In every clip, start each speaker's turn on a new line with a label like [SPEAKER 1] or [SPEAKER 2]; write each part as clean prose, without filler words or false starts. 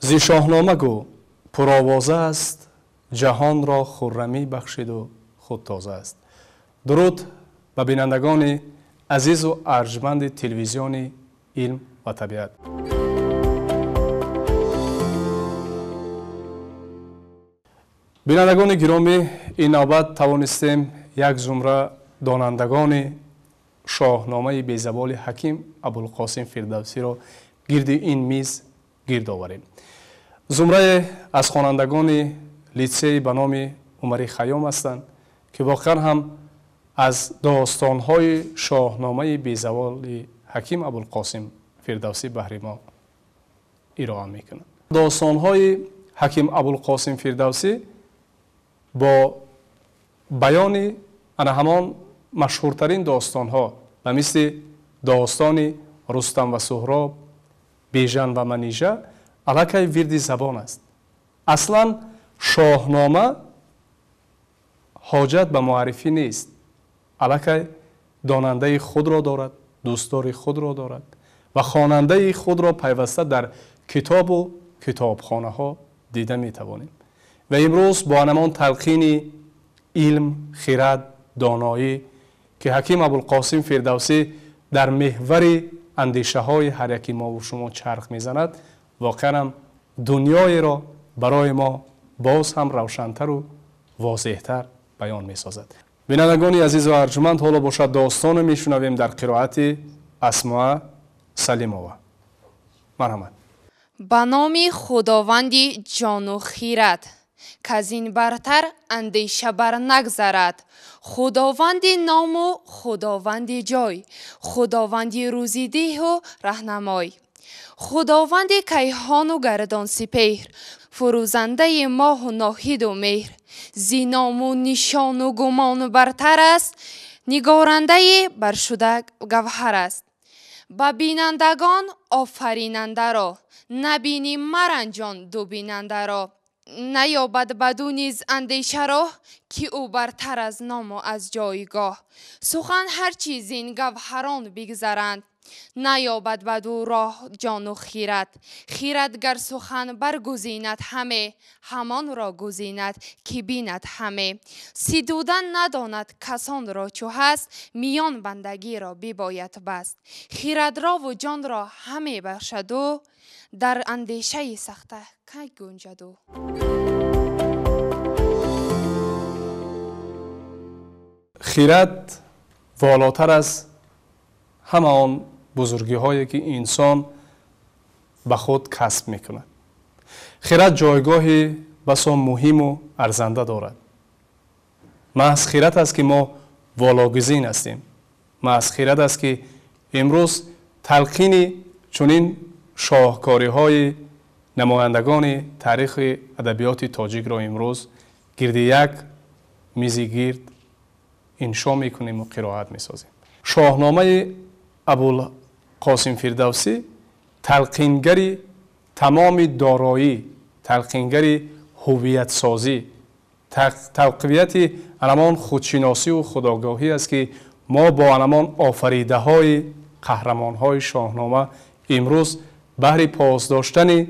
[SPEAKER 1] Зи Шоҳнома гӯ пуровоза аст, ҷаҳонро хуррамӣ бахшиду худ тоза аст. Дуруд ба бинандагони азизу арҷманди телевизиони илм ва табиат. Бинандагони гиромӣ, ин навбат тавонистем як зумра донандагони Шоҳномаи безаволи Ҳаким Абулқосим Фирдавсиро гирди ин миз гирд оварем. Зумрае аз хонандагони литсеи ба номи Умари Хайём ҳастанд, ки воқеан ҳам аз достонҳои Шоҳномаи безаволи Ҳаким Абулқосим Фирдавсӣ баҳри мо ироа мекунанд. Достонҳои Ҳаким Абулқосим Фирдавсӣ бо баёни ана ҳамон машҳуртарин достонҳо ба мисли достони Рустам ва Суҳроб, Бежан ва Манижа аллакай вирди забон аст. Аслан Шоҳнома ҳоҷат ба муаррифӣ нест, аллакай донандаи худро дорад, дӯстдори худро дорад ва хонандаи худро пайваста дар китобу китобхонаҳо дида метавонем. Ва имрӯз бо анамон талқини илм, хирад, доноӣ, ки Ҳаким Абулқосим Фирдавсӣ дар меҳвари андешаҳои ҳар яки мову шумо чарх мезанад, воқеан ҳам дунёеро барои мо боз ҳам равшантару возеҳтар баён месозад. Бинандагони азизу арҷманд, ҳоло бошад достоне мешунавем дар қироати Асмоа Салимова. Марҳамат.
[SPEAKER 2] Ба номи Худованди ҷону хирад, каз ин бартар андеша бар нагзарад. Худованди ному Худованди ҷой, Худованди рӯзидиҳу раҳнамой, Худованди кайҳону гардон сипеҳр, фурӯзандаи моҳу ноҳиду меҳр. Зи ному нишону гумону бартар аст, нигорандаи баршуда гавҳар аст. Ба бинандагон офаринандаро, набинӣ маранҷон ду бинандаро. Наёбад баду низ андеша роҳ, ки ӯ бартар аз ному аз ҷойгоҳ. Сухан ҳар чиз ин гавҳарон бигзаранд, наёбад баду роҳ ҷону хирад. Хирад гар сухан баргузинад ҳаме, ҳамонро гузинад ки бинад ҳаме. Сидудан надонад касонро чу ҳаст, миён бандагиро бибояд баст. Хирадрову ҷонро ҳаме бахшаду, дар андешаи сахта кай гунҷаду.
[SPEAKER 1] Хирад волотар аз ҳама он бузургиҳое ки инсон ба худ касб мекунад. Хирад ҷойгоҳи басо муҳиму арзанда дорад. Маҳз хират аст, ки мо вологузин ҳастем. Маҳз хират аст, ки имрӯз талқини чунин шоҳкориҳои намояндагони таърихи адабиёти тоҷикро имрӯз гирди як мизи гирд иншо мекунем ва қироат месозем. Шоҳномаи Абулқосим Фирдавсӣ талқингари тамоми дороӣ, талқингари ҳувиятсозӣ, талқивияти анамон худшиносиву худогоҳӣ аст, ки мо бо анамон офаридаҳои қаҳрамонҳои Шоҳнома имрӯз баҳри посдоштани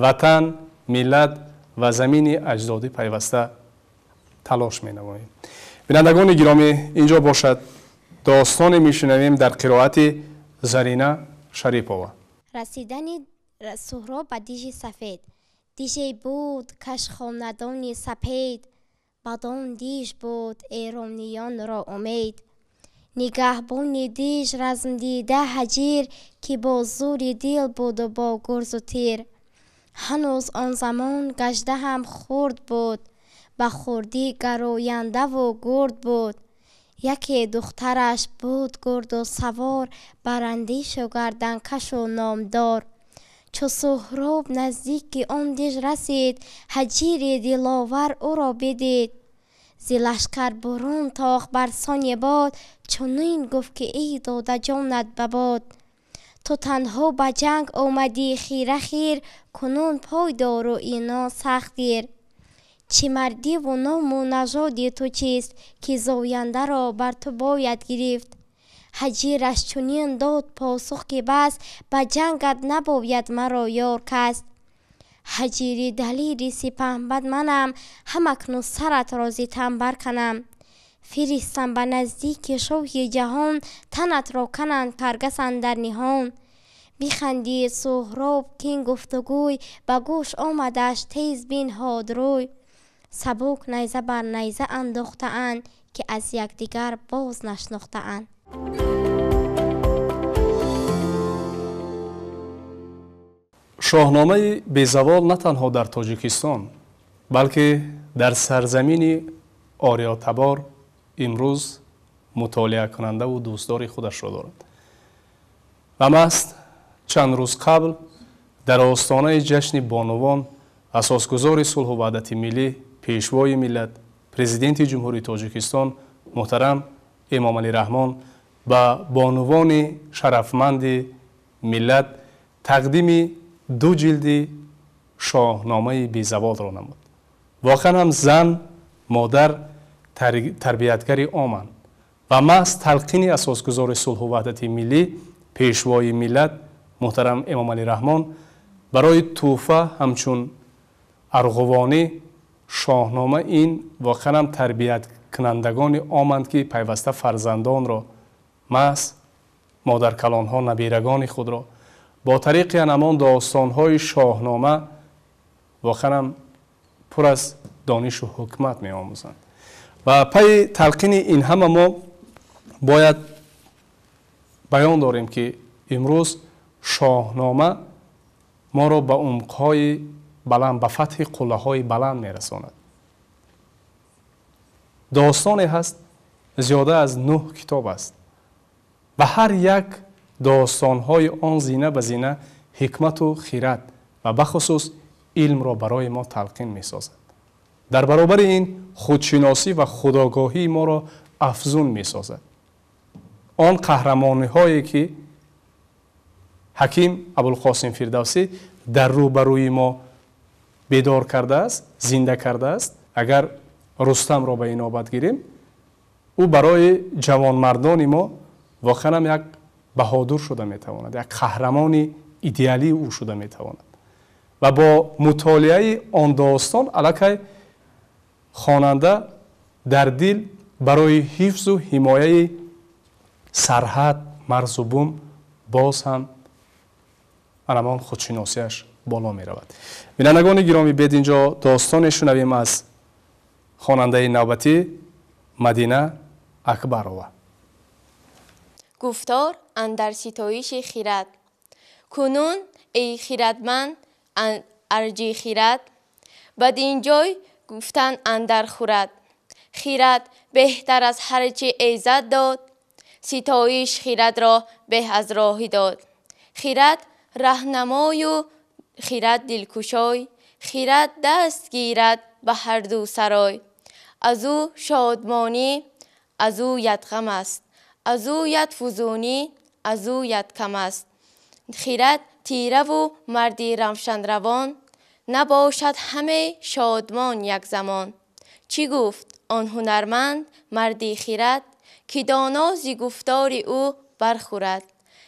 [SPEAKER 1] ватан, миллат ва замини аҷдодӣ пайваста талош менамоем. Бинандагони гиромӣ, инҷо бошад достоне мешунавем дар қироати Зарина Шарипова.
[SPEAKER 3] Расидани Суҳроб ба дижи сафед. Диже буд кашхонадони сапед, бадон диж буд эрониёнро умед. Нигаҳбони диж размдида ҳаҷир, ки бо зури дил буду бо гурзу тир. Ҳанӯз он замон гаждаҳам хурд буд, ба хурдӣ гарояндаву гурд буд. Яке духтараш буд гурду савор, барандешу гарданкашу номдор. Чу Суҳроб наздики он диж расид, ҳаҷири диловар ӯро бидид. Зи лашкар бурун тохт бар сони бод, чунин гуфт ки эй дода ҷонат ба бод. Ту танҳо ба ҷанг омадӣ хира хир, кунун пой дору инон сахт гир. Чӣ мардиву ному нажоди ту чист, ки зояндаро бар ту бояд гирифт. Ҳаҷираш чунин дод посух, ки бас, ба ҷангат набояд маро ёр каст. Ҳаҷири далири сипаҳбад манам, ҳамакнун сарат рози тан барканам. Фиристам ба наздики шоҳи ҷаҳон, танатро кананд каргас андар ниҳон. Бихандид Суҳроб кин гуфтугӯй, ба гӯш омадаш тез бинҳод рӯй. Сабук найза бар найза андохтаанд, ки аз якдигар боз нашнохтаанд.
[SPEAKER 1] Шоҳномаи безавол на танҳо дар Тоҷикистон, балки дар сарзамини ориётабор имрӯз мутолиакунандаву дӯстдори худашро дорад. Ва маст чанд рӯз қабл дар остонаи ҷашни бонувон асосгузори сулҳу ваҳдати миллӣ, пешвои миллат, президенти Ҷумҳурии Тоҷикистон муҳтарам Эмомалӣ Раҳмон ба бонувони шарафманди миллат тақдими ду ҷилди шоҳномаи безаволро намуд. Воқеан ҳам зан, модар тарбиятгари оманд ва маҳз талқини асосгузори сулҳу ваҳдати миллӣ, пешвои миллат муҳтарам Эмомалӣ Раҳмон барои тӯҳфа ҳамчун арғувонӣ шоҳнома ин воқеан ҳам тарбияткунандагони оманд, ки пайваста фарзандонро маҳз модаркалонҳо, набирагони худро бо тариқи анамон достонҳои шоҳнома воқеан ҳам пур аз донишу ҳукмат меомӯзанд. Ва пайи талқини ин ҳама мо бояд баён дорем, ки имрӯз шоҳнома моро ба умқҳои баланд, ба фатҳи қуллаҳои баланд мерасонад. Достоне ҳаст зиёда аз 9 китоб аст ва ҳар як достонҳои он зина ба зина ҳикмату хират ва бахусус илмро барои мо талқин месозад. Дар баробари ин худшиносӣ ва худогоҳии моро афзун месозад. Он қаҳрамониҳое ки ҳаким Абулқосим Фирдавсӣ дар рӯбарӯи мо бедор кардааст, зинда кардааст, агар Рустамро ба инобат гирем, ӯ барои ҷавонмардони мо воқеан ҳам як баҳодур шуда метавонад, як қаҳрамони идеалии ӯ шуда метавонад. Ва бо мутолиаи он достон аллакай хонанда дар дил барои ҳифзу ҳимояи сарҳад, марзу бум боз ҳам анамон худшиносиаш боло меравад. Бинандагони гиромӣ, бед инҷо достоне шунавем аз хонандаи навбатӣ Мадина Акбарова.
[SPEAKER 4] Гуфтор андар ситоиши хирад. Кунун эй хирадманд арҷи хирад, бадин ҷой гуфтан андар хӯрад. Хирад беҳтар аз ҳар чи эзад дод, ситоиш хирадро беҳ аз роҳӣ дод. Хирад раҳнамою хирад дилкушой, хирад даст гирад ба ҳар ду сарой. Аз ӯ шодмонӣ, аз ӯ ят ғам аст, аз ӯ ят фузунӣ, аз ӯ ят кам аст. Хирад тираву марди равшанравон, набошад ҳаме шодмон як замон. Чӣ гуфт он ҳунарманд марди хирад, ки доно зи гуфтори ӯ бархӯрад.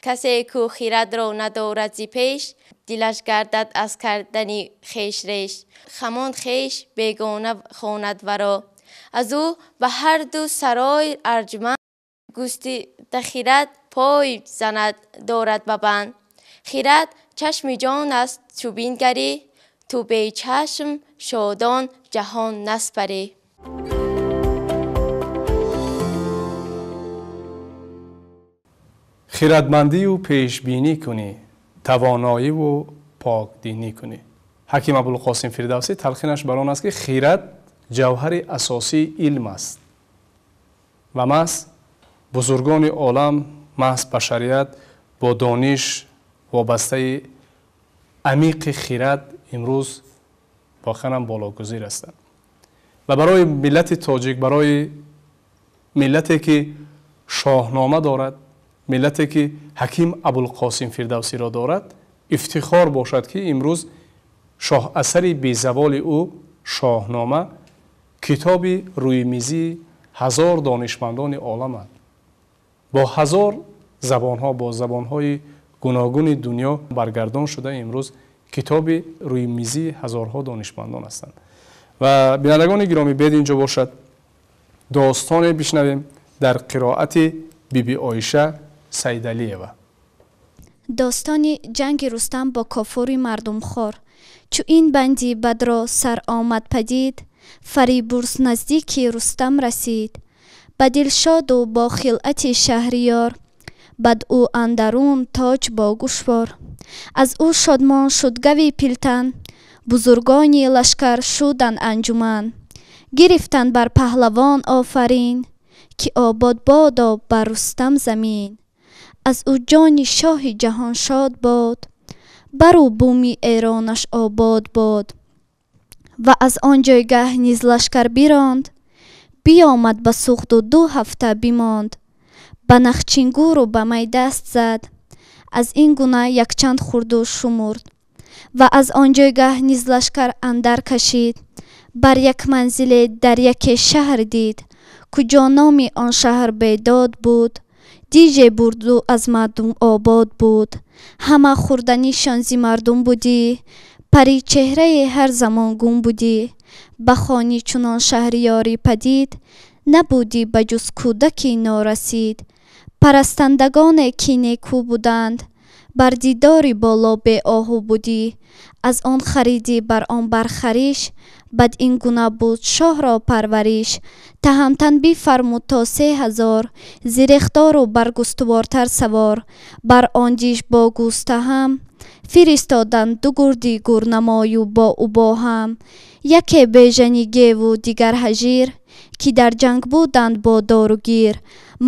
[SPEAKER 4] Касе ку хирадро надорад зи пеш, дилаш гардад аз кардани хеш реш. Хамон хеш бегона хонад варо, аз ӯ ба ҳар ду сарой арҷманд. Густида хирад пой занад дорад ба банд. Хирад чашми ҷон аст чу бингарӣ, ту бечашм шодон ҷаҳон наспарӣ.
[SPEAKER 1] Хирадмандию пешбинӣ кунӣ, тавоноиву покдинӣ кунӣ. Ҳаким Абулқосим Фирдавсӣ талқинаш бар он аст, ки хирад ҷавҳари асосии илм аст ва маҳз бузургони олам, маҳз башарият бо дониш вобастаи амиқи хирад имрӯз воқеан ҳам бологузир ҳастанд. Ва барои миллати тоҷик, барои миллате ки шоҳнома дорад, миллате ки ҳаким Абулқосим Фирдавсиро дорад, ифтихор бошад, ки имрӯз шоҳасари безаволи ӯ шоҳнома китоби рӯймизии 1000 донишмандони оламанд. Бо 1000 забонҳо, бо забонҳои гуногуни дунё баргардон шуда имрӯз китоби рӯи мизии ҳазорҳо донишмандон ҳастанд. Ва бинандагони гиромӣ, бед инҷо бошад достоне бишнавем дар қироати Биби Оиша Сайдалиева.
[SPEAKER 5] Достони ҷанги Рустам бо кофури мардумхор. Чу ин банди бадро сар омад падид, Фарибурз наздики Рустам расид. Ба дилшоду бо хилъати шаҳриёр, бад ӯ андарун тоҷ бо гӯшвор. Аз ӯ шодмон шуд гави пилтан, бузургони лашкар шуданд анҷуман. Гирифтанд бар паҳлавон офарин, ки обод бодо бар Рустам замин. Аз ӯ ҷони шоҳи ҷаҳон шод бод, бару буми эронаш обод бод. Ва аз он ҷойгаҳ низ лашкар биронд, биомад ба Суғду 2 ҳафта бимонд. Ба нахчингуру ба май даст зад, аз ин гуна якчанд хурду шумурд. Ва аз он ҷойгаҳ низ лашкар андар кашид, бар як манзиле дар яке шаҳр дид, куҷо номи он шаҳр бедод буд, диже бурду аз мардум обод буд. Ҳама хурданишон зи мардум будӣ, пари чеҳраи ҳар замон гум будӣ. Ба хони чунон шаҳриёрӣ падид, набудӣ ба ҷуз кӯдаки норасид. Парастандагоне ки некӯ буданд, бар дидори боло беоҳу будӣ. Аз он харидӣ бар он бархариш, бад ин гуна буд шоҳро парвариш. Таҳамтан бифармуд то 3000, зирехтору баргустувортар савор. Бар он диш бо гӯстаҳам фиристоданд ду гурди гурнамою бо ӯ бо ҳам. Яке бежани геву дигар ҳажир, ки дар ҷанг буданд бо доругир.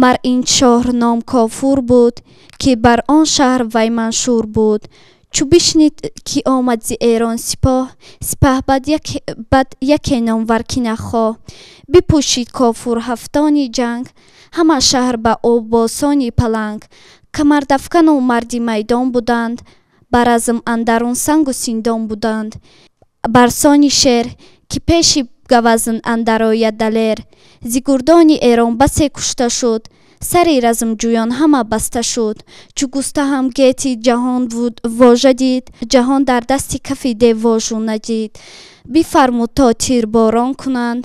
[SPEAKER 5] Мар ин шоҳ ном Кофур буд, ки бар он шаҳр вай маншур буд. Чу бишнид ки омад зи Эрон сипоҳ, сипаҳ бад яке номвар ки нахоҳ. Бипӯшид Кофур ҳафтони ҷанг, ҳама шаҳр ба обосони паланг. Камардафкану марди майдон буданд, ба разм андарун сангу синдон буданд. Барсони шер, ки пеши гавазн андарояд далер, зи гурдони Эрон басе кушта шуд, сари размҷӯён ҳама баста шуд. Чу густаҳам гети ҷаҳон вожа дид, ҷаҳон дар дасти кафи дев вожу надид. Бифармуд то тирборон кунанд,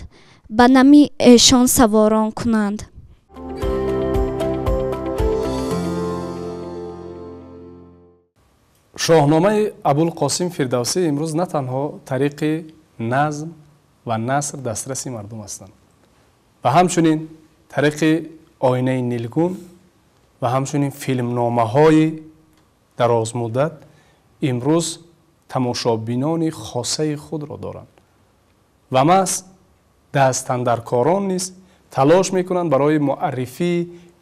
[SPEAKER 5] ба нами эшон саворон кунанд.
[SPEAKER 1] Шоҳномаи Абулқосим Фирдавсӣ имрӯз на танҳо тариқи назм ва наср дастраси мардум ҳастанд, ва ҳамчунин тариқи оинаи нилгун ва ҳамчунин филмномаҳои дарозмуддат имрӯз тамошобинони хосаи худро доранд ва маҳз дастандаркорон низ талош мекунанд барои муаррифии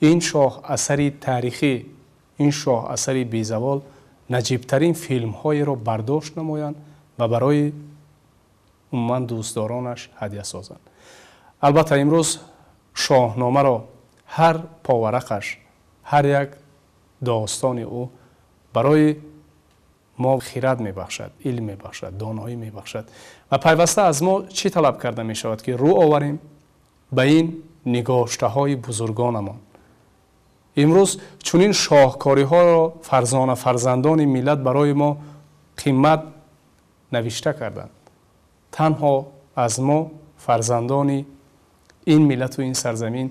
[SPEAKER 1] ин шоҳ асари таърихӣ, ин шоҳ асари безавол наҷибтарин филмҳоеро бардошт намоянд ва барои умуман дӯстдоронаш ҳадя созанд. Албатта имрӯз шоҳномаро ҳар поварақаш, ҳар як достони ӯ барои мо хирад мебахшад, илм мебахшад, доноӣ мебахшад ва пайваста аз мо чӣ талаб карда мешавад ки рӯ оварем ба ин нигоштаҳои бузургонамон. Имрӯз чунин шоҳкориҳоро фарзона фарзандони миллат барои мо қимат навишта карданд. Танҳо аз мо фарзандони ин миллату ин сарзамин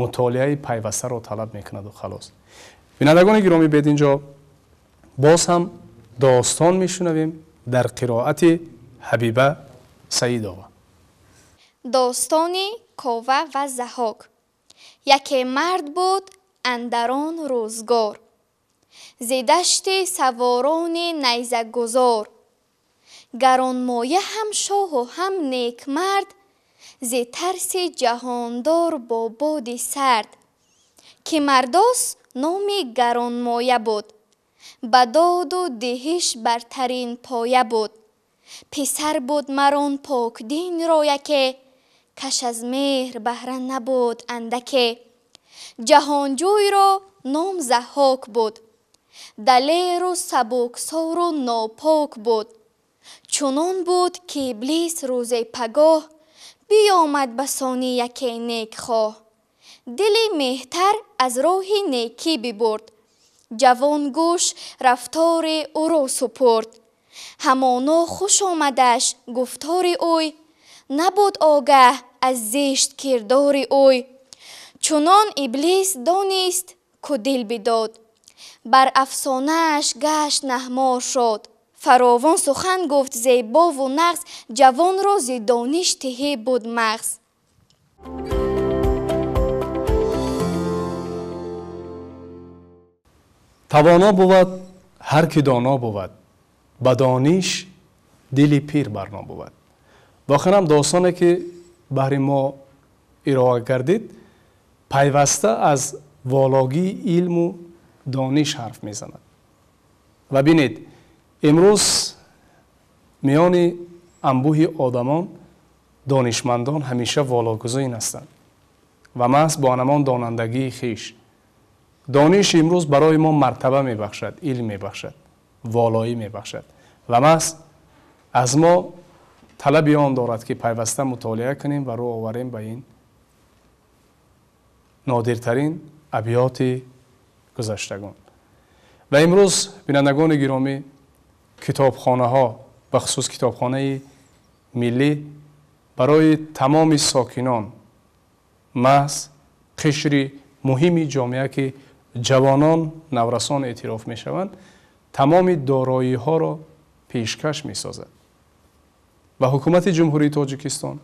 [SPEAKER 1] мутолиаи пайвастаро талаб мекунаду халос. Бинандагони гиромӣ, бед инҷо боз ҳам достон мешунавем дар қироати Ҳабиба Саидова.
[SPEAKER 6] Достони Кова ва Заҳок. Яке мард буд андарон рӯзгор, зи дашти саворони найзагузор. Гаронмоя ҳам шоҳу ҳам некмард, зи тарси ҷаҳондор бо боди сард. Ки мардос номи гаронмоя буд, ба доду диҳиш бартарин поя буд. Писар буд марон покдинро яке, каш аз меҳр баҳра набуд андаке. Ҷаҳонҷӯйро ном Заҳҳок буд, далеру сабуксору нопок буд. Чунон буд, ки Иблис рӯзе пагоҳ биёмад ба сони яке некхоҳ. Дили меҳтар аз роҳи некӣ бибурд, ҷавон гӯш рафтори ӯро супурд. Ҳамоно хуш омадаш гуфтори ӯй, набуд огаҳ аз зишт кирдори ӯй. Чунон иблис донист, ку дил бидод, бар афсонааш гашт наҳмор шуд. Фаровон сухан гуфт зебову нағз, ҷавонро зи дониш тиҳӣ буд мағз.
[SPEAKER 1] Тавоно бувад ҳар ки доно бувад, ба дониш дили пир барно бувад. Воқеан достоне ки баҳри мо ироа гардид, пайваста аз вологии илму дониш ҳарф мезанад. Ва бинед, имрӯз миёни анбӯҳи одамон донишмандон ҳамеша вологузин ҳастанд ва маҳз бо ҳамон донандагии хиш. Дониш имрӯз барои мо мартаба мебахшад, илм мебахшад, волоӣ мебахшад ва маҳз аз мо талаби он дорад ки пайваста мутолиа кунем ва рӯ оварем ба ин нодиртарин абёти гузаштагон. Ва имрӯз бинандагони гиромӣ, китобхонаҳо, бахусус китобхонаи миллӣ барои тамоми сокинон, маҳз қишри муҳими ҷомеа ки ҷавонон, наврасон эътироф мешаванд, тамоми дороиҳоро пешкаш месозад. Ва ҳукумати Ҷумҳурии Тоҷикистон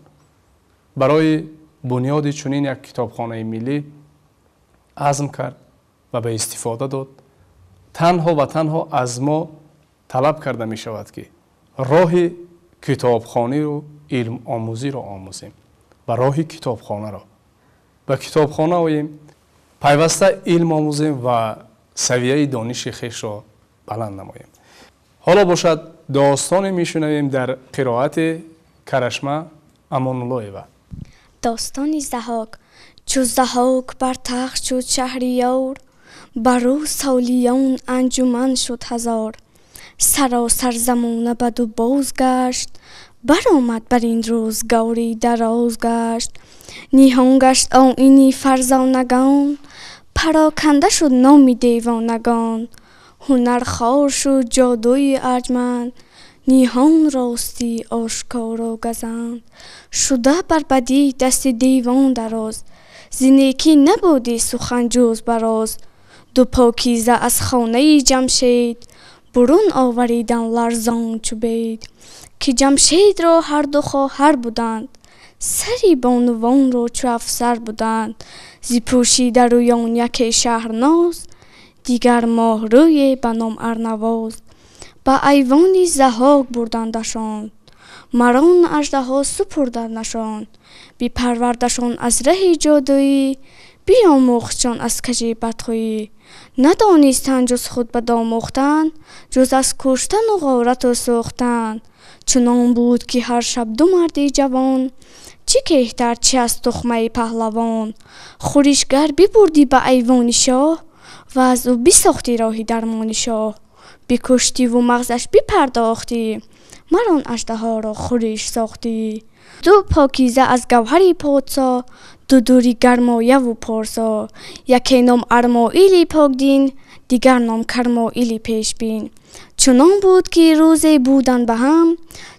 [SPEAKER 1] барои бунёди чунин як китобхонаи миллӣ азм кард ва ба истифода дод. Танҳо ва танҳо аз мо талаб карда мешавад ки роҳи китобхониру илмомӯзиро омӯзем ва роҳи китобхонаро. Ба китобхона оем, пайваста илм омӯзем ва савияи дониши хешро баланд намоем. Ҳоло бошад достоне мешунавем дар қироати Карашма Амонуллоева.
[SPEAKER 7] Достони Заҳок. Чу Заҳок бар тахт шуд шаҳриёр, бар ӯ солиён анҷуман шуд ҳазор. Саросар замона баду боз гашт, баромад бар ин рӯзгори дароз гашт. Ниҳон гашт оини фарзонагон, пароканда шуд номи девонагон. Ҳунар хор шуд ҷодуи арҷманд, ниҳон ростӣ ошкоро газанд. Шуда бар бадӣ дасти девон дароз, зи некӣ набудӣ сухан ҷуз бароз. Ду покиза аз хонаи Ҷамшед, бурун оваридан ларзон чу бед. Ки Ҷамшедро ҳарду хоҳар буданд, сари бонувонро чу афсар буданд. Зи пӯшида рӯён яке шаҳрноз, дигар моҳрӯе ба ном Арнавоз. Ба айвони Заҳок бурдандашон, марон аждаҳо супурдандашон. Бипарвардашон аз раҳи ҷодуӣ, биомӯхтшон аз кажи бадхӯӣ. Надонистанд ҷуз худ ба домӯхтан, ҷуз аз куштану ғорату сӯхтан. Чунон буд ки ҳар шаб ду марди ҷавон, чӣ кеҳтар чи аз тухмаи паҳлавон. Хӯришгар бибурдӣ ба айвони шоҳ, ва аз ӯ бисохтӣ роҳи дармони шоҳ. Бикуштиву мағзаш бипардохтӣ, марон аждаҳоро хӯриш сохтӣ. Ду покиза аз гавҳари подшо, ду дури гармояву порсо. Яке ном Армоили покдин, дигар ном Кармоили пешбин. Чунон буд ки рӯзе буданд ба ҳам,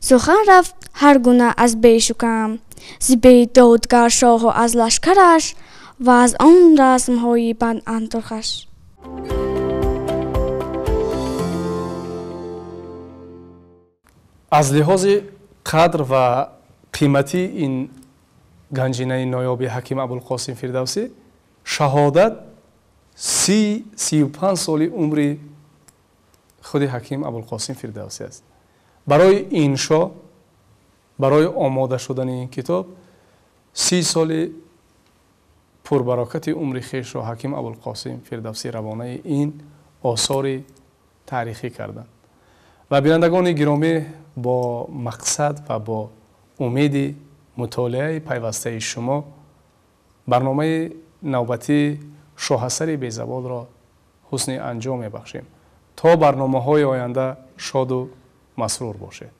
[SPEAKER 7] сухан рафт ҳар гуна аз бешу кам. Зи бедодгар шоҳу аз лашкараш, ва аз он расмҳои бандандурхаш.
[SPEAKER 1] Аз лиҳози қадр ва қимати ин ганҷинаи ноёби Ҳаким Абулқосим Фирдавсӣ, шаҳодат 35 соли умри худи Ҳаким Абулқосим Фирдавсӣ аст. Барои иншо, барои омода шудани ин китоб 30 соли пурбарокати умри хешро Ҳаким Абулқосим Фирдавсӣ равонаи ин осори таърихӣ карданд. Ва бинандагони гиромӣ, бо мақсад ва бо умеди мутолиаи пайвастаи шумо барномаи навбатии шоҳасари безаволро ҳусни анҷом мебахшем. То барномаҳои оянда шоду масрур бошед.